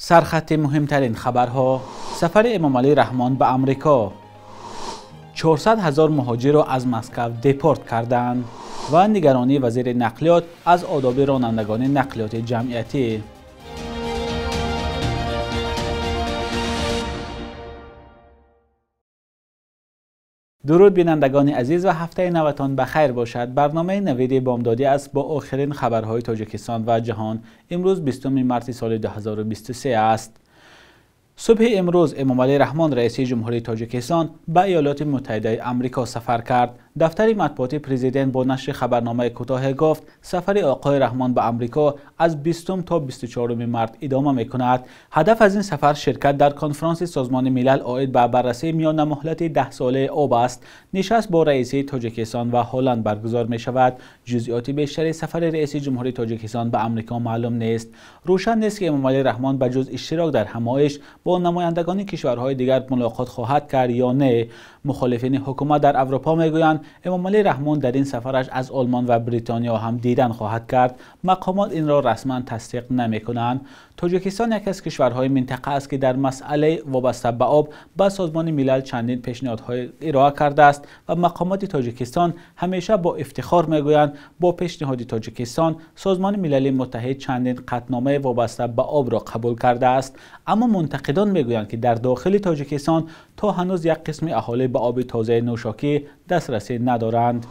Сархати муҳимтарин хабарҳо: сафари Эмомалӣ Раҳмон ба Амрико, 400 ҳазор муҳоҷирро аз Москва депорт карданд ва нигаронии вазири нақлиёт аз одоби ронандагони нақлиёти ҷамъиятӣ. Дуруд бинандагони азиз ва ҳафтаи наватон ба хайр бошад. Барномаи навиди бомдодӣ аст бо охирин хабарҳои Тоҷикистон ва ҷаҳон. Имрӯз 20 марти соли 2023 аст. Субҳи имрӯз Эмомалӣ Раҳмон, раиси ҷумҳурии Тоҷикистон, ба Иёлоти Муттаҳидаи Амрико сафар кард. Дафтари матбуоти президент бо нашри хабарномаи кӯтоҳе гуфт, сафари оқои Раҳмон ба Амрико аз 20 то 24 март идома мекунад. Ҳадаф аз ин сафар ширкат дар конфронси Созмони Милал оид ба баррасии миёнамуҳлати 10-солаи об аст. Нишаст бо раиси Тоҷикистон ва Ҳолланд баргузор мешавад. Ҷузъиёти бештари сафари раиси ҷумҳурии Тоҷикистон ба Амрико маълум нест. Рӯшан нест, ки Эмомалӣ Раҳмон ба ҷуз иштирок дар ҳамоиш бо намояндагони кишварҳои дигар мулоқот хоҳад кард ё не. Мухолифини ҳукумат дар Аврупо мегӯянд, Эмомалӣ Раҳмон дар ин сафараш аз Олмон ва Бритониё ҳам дидан хоҳад кард. Мақомот инро расман тасдиқ намекунанд. Тоҷикистон яке аз кишварҳои минтақа аст, ки дар масъалаи вобаста ба об ба Созмони Милал чандин пешниҳодҳои ироа кардааст ва мақомоти Тоҷикистон ҳамеша бо ифтихор мегӯянд, бо пешниҳоди Тоҷикистон Созмони Милали Муттаҳид чандин қатъномаи вобаста ба обро қабул кардааст. Аммо мунтақидон мегӯянд, ки дар дохили Тоҷикистон то ҳанӯз як қисми аҳолӣ ба оби тозаи нӯшокӣ дастрасӣ надоранд.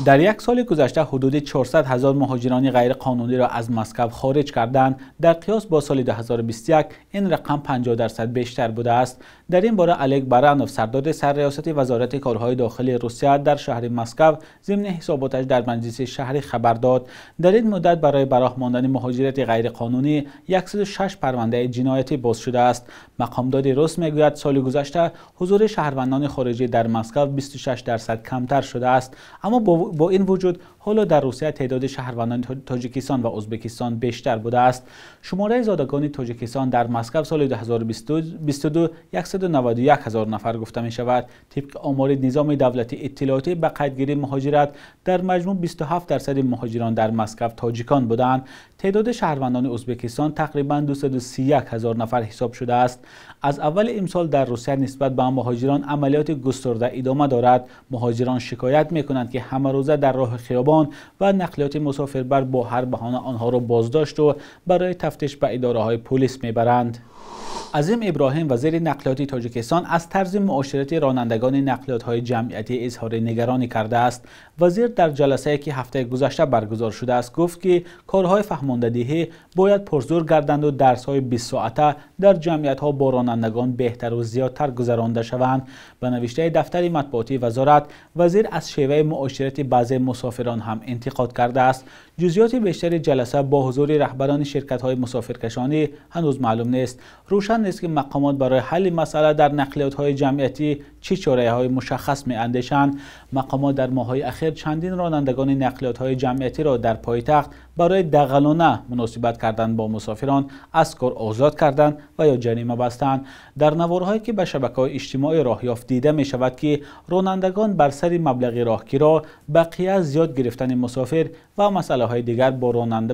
Дар як соли гузашта ҳудуди 400 ҳазор муҳоҷирони ғайриқонуниро аз Москва хориҷ карданд. Дар қиёс бо соли 2021 ин рақам 50% бештар будааст. Дар ин бора Олег Баранов, сардори сарриёсати Вазорати корҳои дохилии Русия дар шаҳри Москва, зимни ҳисоботаш дар маҷлиси шаҳрӣ хабар дод. Дар ин муддат барои ба роҳ мондани муҳоҷирати ғайриқонунӣ 106 парвандаи ҷиноятӣ боз шудааст. Мақомдори рус мегӯяд, соли гузашта ҳузури шаҳрвандони хориҷӣ дар Москва 26% камтар шудааст. Аммо бо ин вуҷуд ҳоло дар Русия теъдоди шаҳрвандони Тоҷикистон ва Ӯзбекистон бештар будааст. Шумораи зодагони Тоҷикистон дар Москва соли 2022 191 ҳазор нафар гуфта мешавад. Тибқи омори низоми давлатии иттилоотӣ ба қайдгирии муҳоҷират дар маҷмӯъ 27% муҳоҷирон дар Москва тоҷикон буданд. Теъдоди шаҳрвандони Ӯзбекистон тақрибан 231 ҳазор нафар ҳисоб шудааст. Аз аввали имсол дар Русия нисбат ба муҳоҷирон амалиёти густурда идома дорад. Муҳоҷирон шикоят мекунанд, ки ҳамарӯза дар роҳи хиёбон ва нақлиёти мусофирбар бо ҳар баҳона онҳоро боздошт ва барои тафтиш ба идораҳои полис мебаранд. Азим Иброҳим, вазири нақлиёти Тоҷикистон, аз тарзи муоширати ронандагони нақлиётҳои ҷамъиятӣ изҳори нигаронӣ кардааст. Вазир дар ҷаласае, ки ҳафтаи гузашта баргузор шудааст, гуфт, ки корҳои фаҳмондадиҳӣ бояд пурзур гарданд ва дарсҳои 20 соата дар ҷамъиятҳо бо ронандагон беҳтару зиёдтар гузаронда шаванд. Ба навиштаи дафтари матбуотии вазорат, вазир аз шеваи муоширати баъзе мусофирон ҳам интиқод кардааст. Ҷузъиёти бештари ҷаласа бо ҳузури раҳбарони ширкатҳои мусофиркашонӣ ҳанӯз маълум нест. Рӯшан нест, ки мақомот барои ҳалли масъала дар нақлиётҳои ҷамъиятӣ чӣ чораҳои мушаххас меандешанд. Мақомот дар моҳҳои ахир чандин ронандагони нақлиётҳои ҷамъиятиро дар пойтахт барои дағалона муносибат кардан бо мусофирон аз кор озод карданд ва ё ҷарима бастанд. Дар наворҳое, ки ба шабакаҳои иҷтимоӣ роҳ ёфт, дида мешавад, ки ронандагон бар сари маблағи роҳкиро, бақия зиёд гирифтани мусофир ва масъалаҳои дигар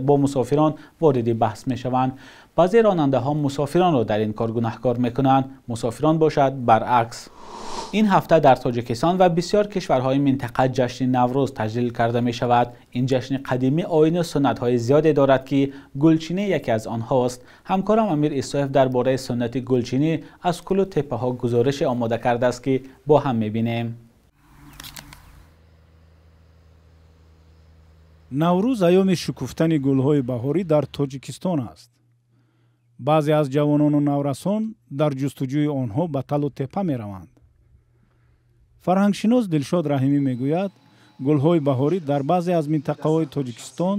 бо мусофирон вориди баҳс мешаванд. Баъзе ронандаҳо мусофиронро дар ин кор гунаҳкор мекунанд, мусофирон бошад баръакс. Ин ҳафта дар Тоҷикистон ва бисёр кишварҳои минтақа ҷашни Наврӯз таҷлил карда мешавад. Ин ҷашни қадимӣ оину суннатҳои зиёде дорад, ки гулчинӣ яке аз онҳост. Ҳамкорам Амир Исоев дар бораи суннати гулчинӣ аз кӯлу теппаҳо гузорише омода кардааст, ки бо ҳам мебинем. Наврӯз айёми шукуфтани гулҳои баҳорӣ дар Тоҷикистон аст. Баъзе аз ҷавонону наврасон дар ҷустуҷӯи онҳо ба талу теппа мераванд. Фарҳангшинос Дилшод Раҳимӣ мегӯяд, гулҳои баҳорӣ дар баъзе аз минтақаҳои Тоҷикистон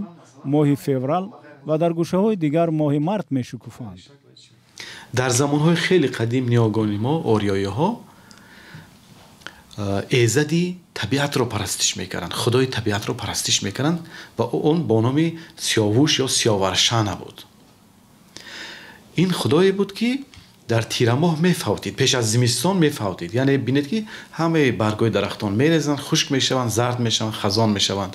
моҳи феврал ва дар гӯшаҳои дигар моҳи март мешукуфанд. Дар замонҳои хеле қадим ниёгони мо, ориёиҳо, эзади табиатро парастиш мекарданд, худои табиатро парастиш мекарданд ва он бо номи Сиёвуш ё Сиёваршана буд. Ин худое буд, ки дар тирамоҳ мефавтид, пеш аз зимистон мефавтид. Яъне бинед, ки ҳамаи баргҳои дарахтон мерезанд, хушк мешаванд, зард мешаванд, хазон мешаванд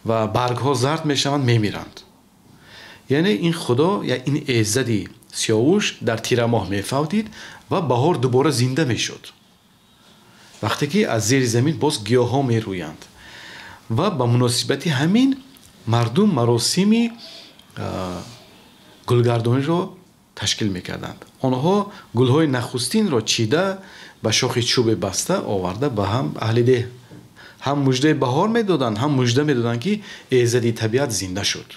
ва баргҳо зард мешаванд, мемиранд. Яъне ин худо я ин эзади Сиёвуш дар тирамоҳ мефавтид ва баҳор дубора зинда мешуд, вақте ки аз зери замин боз гиёҳҳо мерӯянд. Ва ба муносибати ҳамин мардум маросими гулгардониро ташкил мекарданд. Онҳо гулҳои нахустинро чида ба шохи чӯбе баста оварда ба ҳам аҳли деҳ ҳам муждаи баҳор медоданд, ҳам мужда медоданд, ки эзади табиат зинда шуд.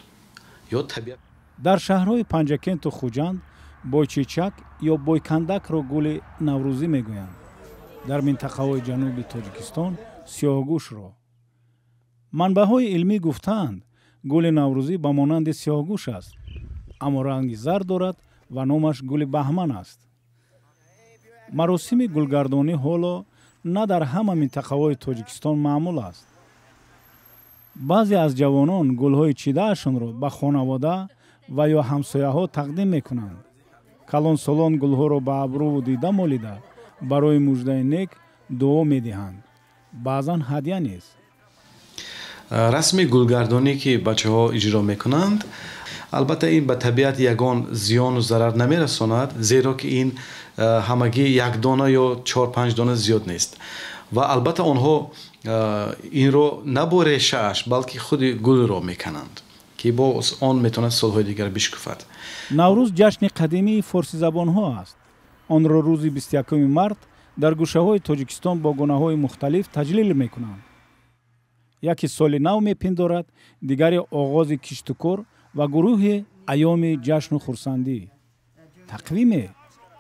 Ё табиат. Дар шаҳрҳои Панҷакенту Хуҷанд бойчечак ё бойкандакро гули наврӯзӣ мегӯянд. Дар минтақаҳои ҷануби Тоҷикистон сиёҳгӯшро. Манбаъҳои илмӣ гуфтаанд, гули наврӯзӣ ба монанди сиёҳгӯш аст, аммо ранги зард дорад ва номаш гули баҳман аст. Маросими гулгардонӣ ҳоло на дар ҳама минтақаҳои Тоҷикистон маъмул аст. Баъзе аз ҷавонон гулҳои чидаашонро ба хонавода ва ё ҳамсояҳо тақдим мекунанд. Калонсолон гулҳоро ба абрӯву дида молида барои муждаи нек дуо медиҳанд. Баъзан ҳадя низ. Расми гулгардонӣ ки бачаҳо иҷро мекунанд, албатта ин ба табиат ягон зиёну зарар намерасонад, зеро ки ин ҳамагӣ як дона ё 4-5 дона зиёд нест. Ва албатта онҳо инро на бо решааш, балки худи гулро мекананд, ки боз он метавонад солҳои дигар бишкуфад. Наврӯз ҷашни қадимии форсизабонҳо аст. Онро рӯзи 21 март дар гӯшаҳои Тоҷикистон бо гунаҳои мухталиф таҷлил мекунанд. Яке соли нав мепиндорад, дигаре оғози киштукор ва гурӯҳи айёми ҷашну хурсандӣ. Тақвиме,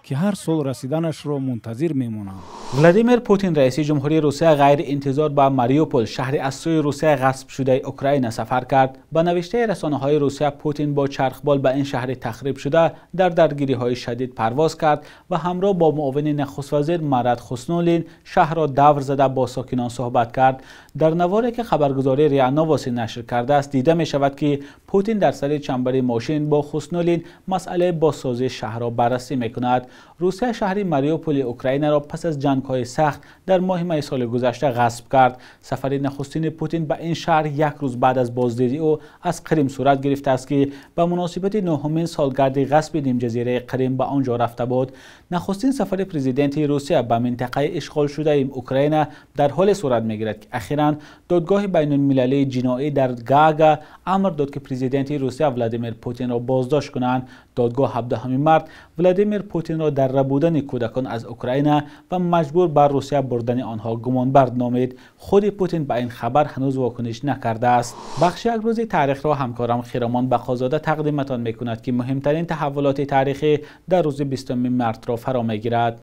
ки ҳар сол расиданашро мунтазир мемонанд. Владимир Путин, раиси ҷумҳурии Русия, ғайриинтизор ба Мариупол, шаҳри аз сӯи Русия ғасбшудаи Украина сафар кард. Ба навиштаи расонаҳои Русия, Путин бо чархбол ба ин шаҳри тахрибшуда дар даргириҳои шадид парвоз кард ва ҳамроҳ бо муовини нахуствазир Марат Хуснуллин шаҳрро давр зада бо сокинон суҳбат кард. Дар наворе ки хабаргузории РИА Новости нашр кардааст, дида мешавад, ки Путин дар сари чамбари мошин бо Хуснуллин масъалаи бозсозии шаҳрро баррасӣ мекунад. Русия шаҳри Мариуполи Украинаро пас аз ҷангҳои сахт дар моҳи майи соли гузашта ғасб кард. Сафари нахустини Путин ба ин шаҳр як рӯз баъд аз боздиди ӯ аз Қрим сурат гирифтааст, ки ба муносибати нӯҳумин солгарди ғасби нимҷазираи Қрим ба он ҷо рафта буд. Нахустин сафари президенти Русия ба минтақаи ишғолшудаи Украина дар ҳоле сурат мегирад, ки ахиран додгоҳи байнулмилалии ҷиноӣ дар Гаага амр дод, ки президенти Русия Владимир Путинро боздошт кунанд. Додгоҳ 17 март Владимир Путинро дар рабудани кӯдакон аз Украина ва маҷбур ба Русия бурдани онҳо гумонбард номид. Худи Путин ба ин хабар ҳанӯз вокуниш накардааст. Бахши як рӯзи таърихро ҳамкорам Хиромон Бақозода тақдиматон мекунад, ки муҳимтарин таҳаввулоти таърихӣ дар рӯзи 20 мартро фаро мегирад.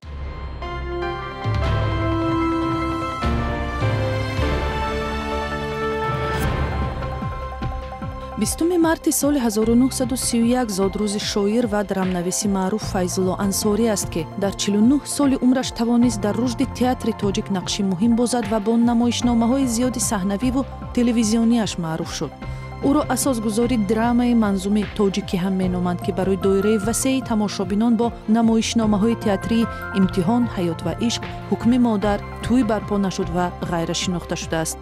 Бистуми марти соли 1931 зодрӯзи шоир ва драмнависи маъруф Файзулло Ансорӣ аст, ки дар 49 соли умраш тавонист дар рушди театри тоҷик нақши муҳим бозад ва бо намоишномаҳои зиёди саҳнавиву телевизиониаш маъруф шуд. Ӯро асосгузори драмаи манзуми тоҷикӣ ҳам меноманд, ки барои доираи васеи тамошобинон бо намоишномаҳои театрии «Имтиҳон», «Ҳаёт ва ишқ», «Ҳукми модар», «Тӯй барпо нашуд» ва ғайра шинохта шудааст.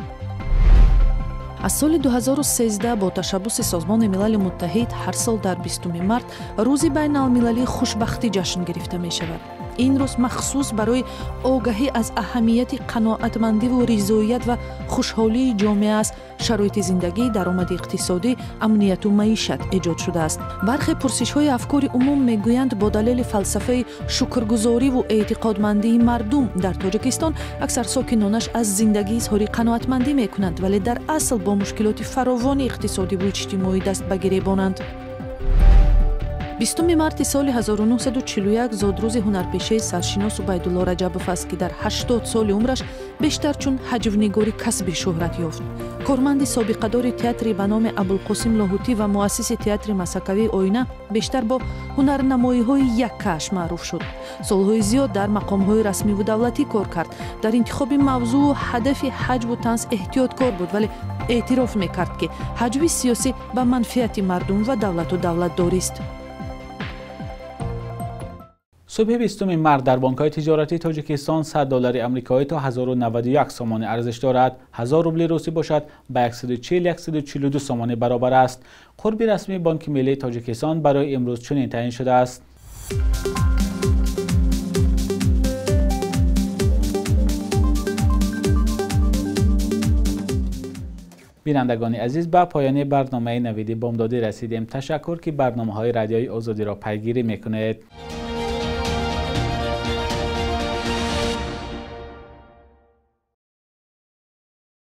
Аз соли 2013 бо ташаббуси Созмони Милали Муттаҳид ҳар сол дар 20 март рӯзи байналмилалии хушбахтӣ ҷашн гирифта мешавад. Ин рӯз махсус барои огаҳӣ аз аҳамияти қаноатмандиву ризоият ва хушҳолии ҷомеа аст. Шароити зиндагӣ, даромади иқтисодӣ, амнияту маишат эҷод шудааст. Бархе пурсишҳои афкори умум мегӯянд, бо далели фалсафаи шукргузориву эътиқодмандии мардум дар Тоҷикистон аксар сокинонаш аз зиндагӣ изҳори қаноатмандӣ мекунанд, вале дар асл бо мушкилоти фаровони иқтисодиву иҷтимоӣ даст ба гиребонанд. 20 марти соли 1941 зодрӯзи ҳунарпешаи саршинос Убайдулло Раҷабов аст, ки дар 80 соли умраш бештар чун ҳаҷвнигори касбӣ шӯҳрат ёфт. Корманди собиқадори театри ба номи Абулқосим Лоҳутӣ ва муассиси театри масакавии Оина бештар бо ҳунарнамоиҳои яккааш маъруф шуд. Солҳои зиёд дар мақомҳои расмиву давлатӣ кор кард. Дар интихоби мавзӯу ҳадафи ҳаҷву танз эҳтиёткор буд, вале эътироф мекард, ки ҳаҷви сиёсӣ ба манфиати мардум ва давлату давлатдорист. Субҳи 20 март дар бонкҳои тиҷоратии Тоҷикистон 100 доллари амрикоӣ то 1091 сомонӣ арзиш дорад. 1000 рубли русӣ бошад ба 140-142 сомонӣ баробар аст. Қурби расмии Бонки миллии Тоҷикистон барои имрӯз чунин таъин шудааст. Бинандагони азиз, ба поёни барномаи Навиди Бомдодӣ расидем. Ташаккур, ки барномаҳои Радиои Озодиро пайгирӣ мекунед.